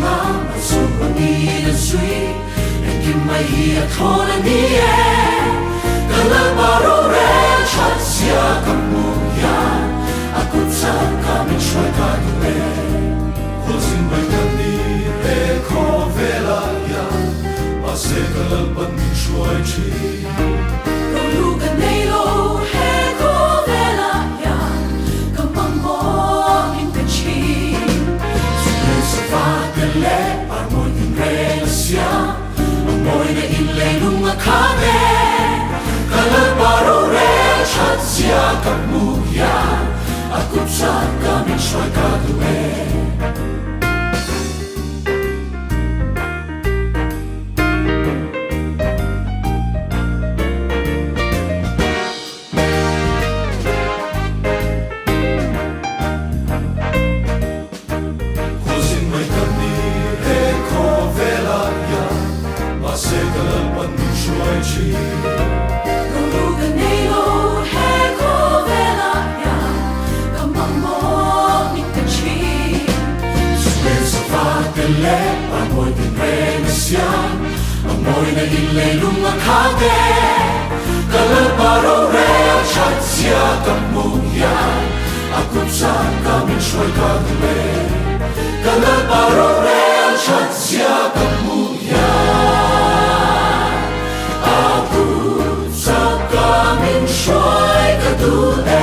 a, malsawm rawn in an zui, engkim mai hi a thawn a ni e. Ka Lalpa rorel that zia ka hmuh hian, a kut chak a min hruai ka duh e. Khualzin mai ka ni he khawvelah hian, mahse ka Lalpan min hruai thin. Rohlu ka nei lo he khawvelah hian, ka mamawh min pe thin. Chulei sava te leh par mawi tin reng a siam, a mawina in leilung a khat e. Ka Lalpa rorel that zia ka hmuh hian, a kut chak ka min hruai ka duh e. Khuazing mai ka ni he khawvelah hian, mahse ka Lalpan min hruai thin. Rohlu ka nei lo he khawvelah hian, ka mamawh min pe thin. Chhunglen sava te leh par mawi tin reng a siam, a mawina in leilung a khat e. Ka Lalpa rorel that zia ka hmuh hian, a kut chak ka min hruai ka duh e. Ka Lalpa rorel that zia ka hmuh hian, a kut chak ka min hruai ka duh e.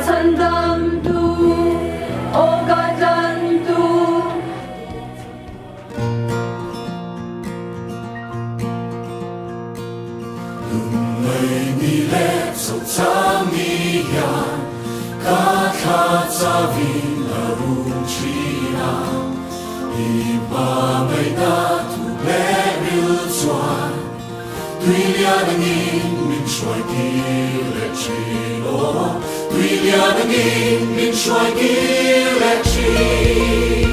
chhandamtu, aw ka tlantu. Lunglei ni leh chho chang ni hian ka thla chavin a rum thin a, i hmangaihna thu leh ril chuan tui lian angin min hruai kir leh thin aw, tui lian angin min hruai kir leh thin.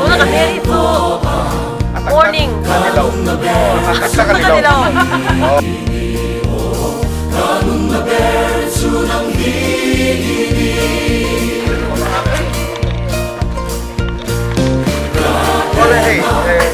Tuna ka hmel hi chu morning A ni lo. A tak tak a ni lo. Awle hei eh.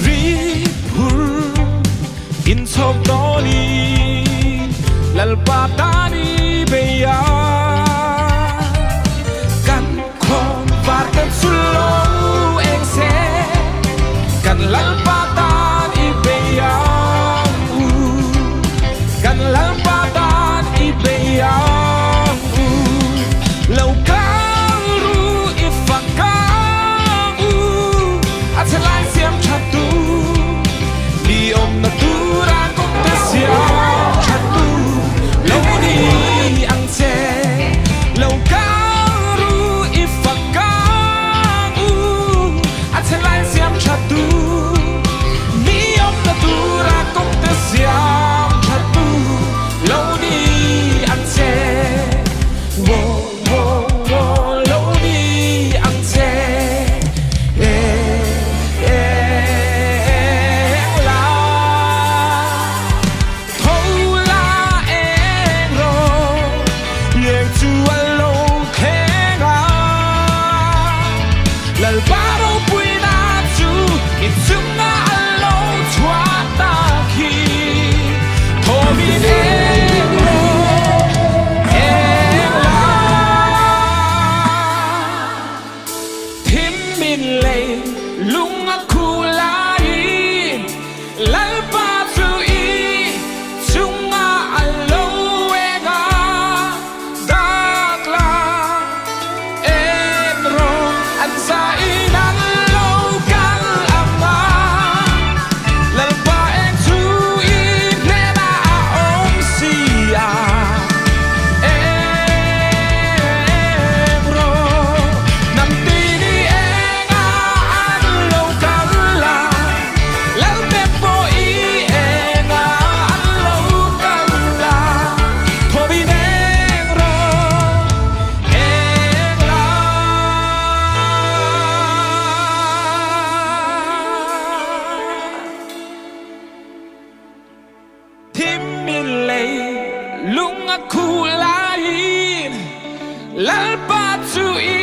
Ri phur in chhawk dawnin Lalpa tan i bei a. Kan khawn var kan sul lo eng se, kan Lalpa tan i bei ang u. Kan Lalpa tan i bei ang u. Lo kal ru i fak ang u, a chhe lai siam tha tu, mi awmna tura kawngte siam tha tu lo ni ang che. Lo kal ru i fak ang u, a chhe lai siam tha tu, mi awmna tura kawngte siam tha tu a khuh laiin Lalpa chu i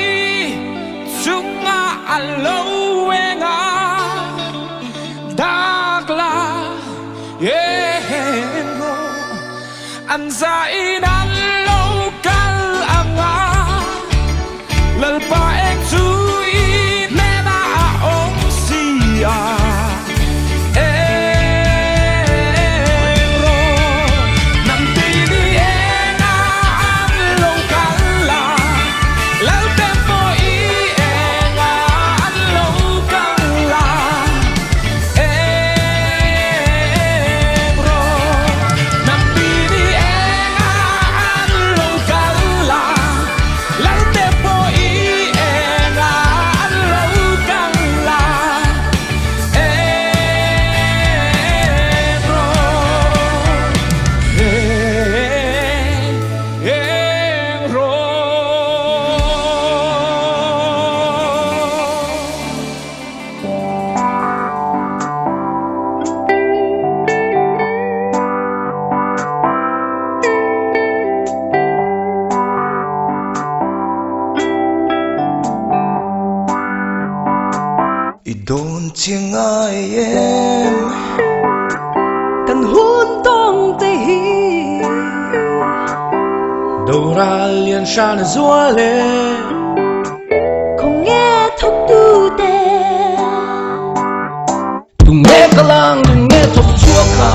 chungah a lo eng a, dak la eng rawh, an zain an lo kal ang a, Lalpa eng chu i hnenah a awm si a, eng rawh nang tini engah an lo kal a, Lalte pawh i engah an lo kal a, eng rawh nang tini engah an lo kal a. Lalte pawh i engah an lo kal a, eng rawh, eng rawh. I dawn chi ngai em? Kan hun tawng te hi. Doral lian hran a zual e. Khawnge thawktu te. Tunge ka lang, tunge thawk chhuak a.